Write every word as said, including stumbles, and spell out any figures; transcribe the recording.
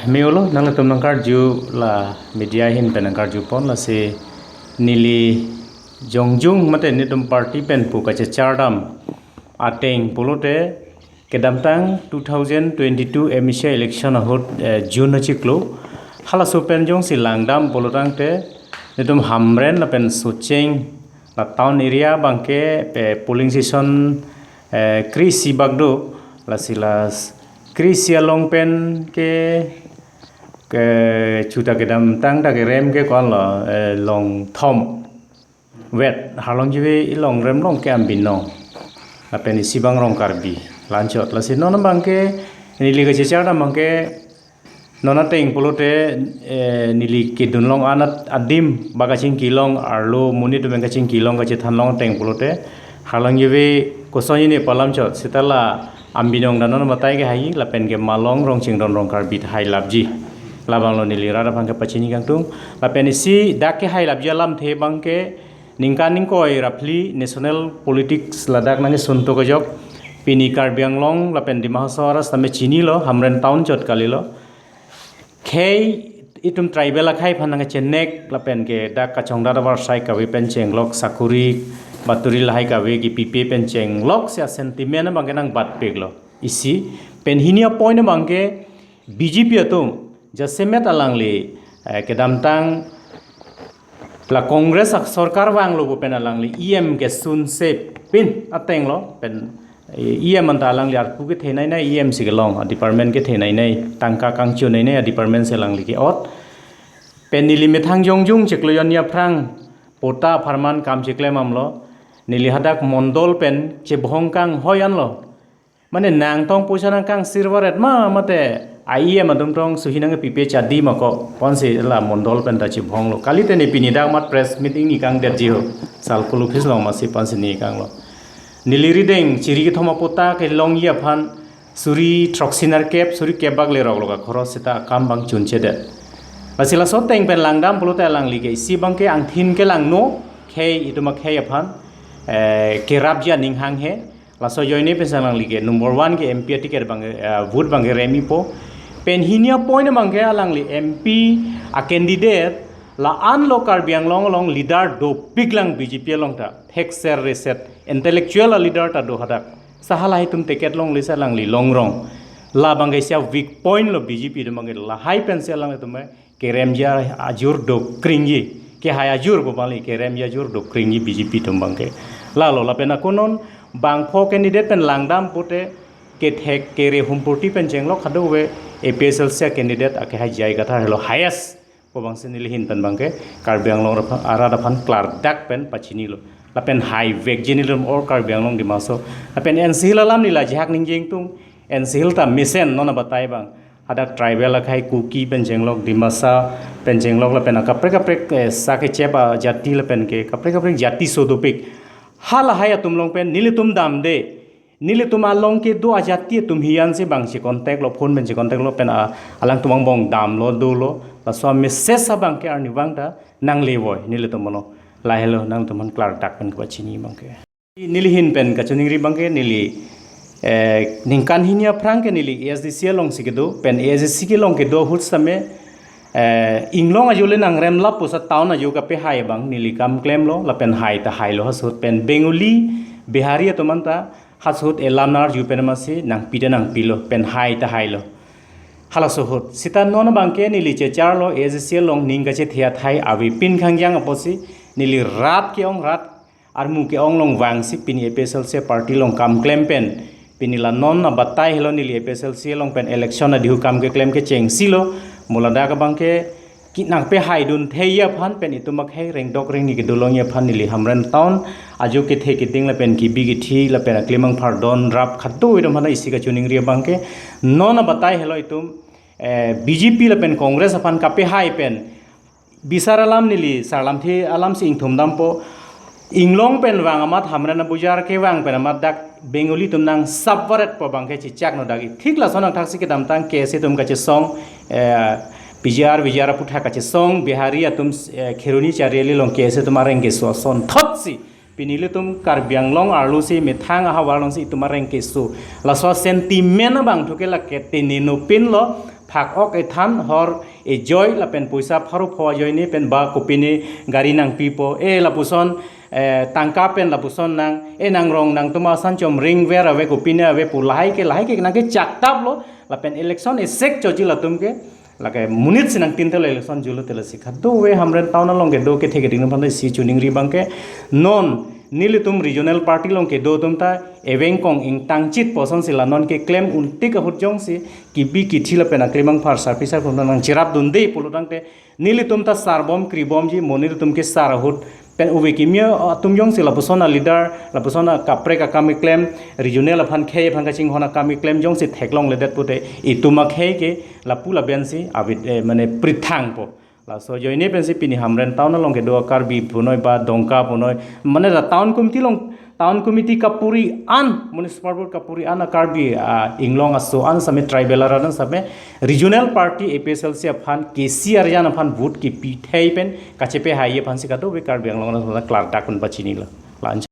Meulo, nanglitum nangkarju la media ahin pen nangkarju pon, lasi neli jongjung mate nelitum party pen pu kachechar dam ateng pulote kedamtang two thousand twenty-two M A C election ahut, eh, June achiklo, halaso pen jongsi langdam pulotangte nelitum Hamren lapen Socheng la town area abangke, eh, polling station, eh, kre-isi bak do, lasi la kre-isi along pen ke, ke chuta kedamtang ta kerem ke ko-an lo, eh, long thom vet, Harlongjove along rem long ke Ambinong. Lapen isi abang Rongkarbi, la-anchot. Lasi non abangke neli kachechar dam abangke non ateng pulote, eh, neli kedun long anat adim ba kachingki long, arlo monit atum kachingki long kachethan long ateng pulote, Harlongjove koson hini pu alam chot, seta la Ambinong ta non batai kehai, lapen ke Malong Rongchingdon Rongkarbi ta hailapji. Labang lo neli rat aphan kepachini kangtung. Lapen isi dak kehailapji alamthe abangke ningkan ingkoi ra phli national politics ladak nangkesun tok ajok, pini Karbi Anglong lapen Dima Hasao arat sitame chinilo, Hamren town chot kalilo. Khei itum tribal akhei aphan nangchenek lapen ke dak kachongdat avarsai kave pen chenglok, sakuri baturi lahai kave kipipe pen chenglok si a-sentiment abangke nangbatpiklo. Isi pen hini apoint abangke B J P atum jasemet alangli, eh, kedamtang la Congress asorkar vanglo pu pen alangli E M kesunse pin atenglo pen, eh, E M anta alangli arpu kethenei nei, E M si kelong a-department kethenei nei, tangka kangchunei nei a-department si alangli ke-ot. Pen neli methang jongjung chiklo hini aphrang patta apharman kam chiklem damlo. Neli hadak mondol pen chebhong kanghoi anlo. Mane nangtong poisa nangkangsir varet ma mate E M atum tong suhi nangpipe chadi ma ko, pu-ansi la mondol pen ta chebhonglo. Kalite ne pini dak mat press meeting ne kangdetji ho. Circle office along masi pu-ansi ne kanglo. Neli rideng chiri kethom apatta kelongji aphan suri throksi nerkep, suri kep bak lerok lo ka khoros seta akam abang chunchedet. Lasi laso ateng pen langdam pulote alangli ke isi abangke angthin kelangno, khei itum akhei aphan, eh, kerapji aning hanghe. Laso ajoine pensi alangli ke number one ke M P aticket abang, eh, vote abang kerem-ipo. Pen hini apoint abangke alangli M P a-candidate la-an lo Karbi Anglong along leader dopiklang B J P along ta. Thekser reset intellectual a-leader ta do hadak. Seta halahei atum ticket longle si alangli longrong. Labangke isi a-weak point lo B J P atum abangke, lahai pensi alanglitum keremji ajur dokringji, kehai ajur pu abangli keremji ajur dokringji B J P atum abangke. Lalo lapen ako non bangpho candidate pen langdam pute kethek kere humpurti pen chenglok kadokave A P H L C candidate akehai J I Kathar helo highest pu abangsi neli ahin pen abangke Karbi Anglong arat aphan klardak pen pachinilo. Lapen haivekji nelitum all Karbi Anglong Dima Hasao. Lapen N C Hills alam neli ajahak ningje ingtung, N C Hills ta mesen non abatai abang. Hadak tribal akhei Kuki pen chenglok, Dimasa pen chenglok lapen akaprek kaprek, eh, sa kechep ajati lapen ke kaprek kaprek jati so dopik. Halahai atum along pen nelitum damde. Nelitum along kedo ajati atum hiyan si bang si contact lo, phone pen si contact lo pen a, alangtum angbong damlo dolo. Laso a-message abangke arnivang ta nanglevoi nelitum along. Lahelo nangtum aphan klardak pen kepachini abangke. Neli ahin pen kachiningri abangke neli, eh, ningkan hini aphrang ke neli A S D C alongsi kedo, pen A S D C along kedo ahut sitame, eh, inglong ajo le nangrem lapuson town ajo kapehai abang neli kam klemlo, lapen hai ta hailo halaso ahut pen Bengali, Bihari atum anta halaso ahut elam nangarju pen masi nangpi ta nangpilo, pen hai ta hailo. Halaso ahut. Seta non abangke neli checharlo A S D C along ning kachethe athai avepin khangjang apotsi neli rat ke-ong rat armu ke-ong along vangsi pini A P H L C party along kam klem pen. Pini la non abatai helo neli A P H L C along pen election adihu kam keklem kechengsilo. Mo ladak abangke ke nangpehaidun thei aphan pen itum akhei rengdok rengni kedo longji aphan neli Hamren town ajo kethe keding lapen kebi kethe lapen aklimang phardon rap khado itum aphan isi kachiningri abangke non abatai helo itum, eh, B J P lapen Congress aphan kapehai pen bisar alam neli sarlamthe alamsi ingthum dampo. Inglong pen vang amat Hamren abujar kevang pen amat dak Bengali atum nangsap varetpo abangke chechakno dak. Thik lason angthaksi kedamtang K S A atum kachesong, eh, P G R, V G R aputhak kachesong, Bihari atum, eh, Kheroni Chariali along K S A atum areng keso asonthotsi. Pini ilitum Karbi Anglong arlosi methang ahavar alongsi itum areng keso. Laso sentiment abang thu ke lake tini nupinlo, Thak ok ethan hor ejoi lapen poisa pharo pho ajoine pen ba kopine gari nangpipo, e lapuson, eh, tangka pen lapuson nang, e nangrong nangtum asan chom ringver ave, kopine ave pu lahai ke lahai ke nangke chaktaplo, lapen election esek choji latum ke, lake monit si nangtin telo election julo telo si kado-ve Hamren town along kedo kethe keding aphan si choningri abang ke non nelitum regional party along kedo atum ta eveng kong ingtangchit pu asonsi la non keklem untik ahut jongsi kibi kithi lapen aklemang phar sarpi sarpo nangcherapdunde pulo tangte nelitum ta sarbom kribomji, mo nelitum ke sar ahut pen ove kimi atum jongsi lapuson aleader, lapuson akaprek akam keklem, regional aphan khei aphan kachinghon akam keklem jongsi theklongledet pute itum akhei ke lapu labensi avid, eh, mane prithangpo. Laso ajoine pensi pini Hamren town along kedo a-Karbi punoi ba Dongka punoi, mane la town committee along, town committee kapuri an, municipal board kapuri an a-Karbi, ah, inglong aso an same, tribal arat an same, regional party A P H L C aphan, K C arjan aphan vote kipithei pen kachepehai aphansi kado-ve Karbi Anglong arat klardak un pachinilo. La-an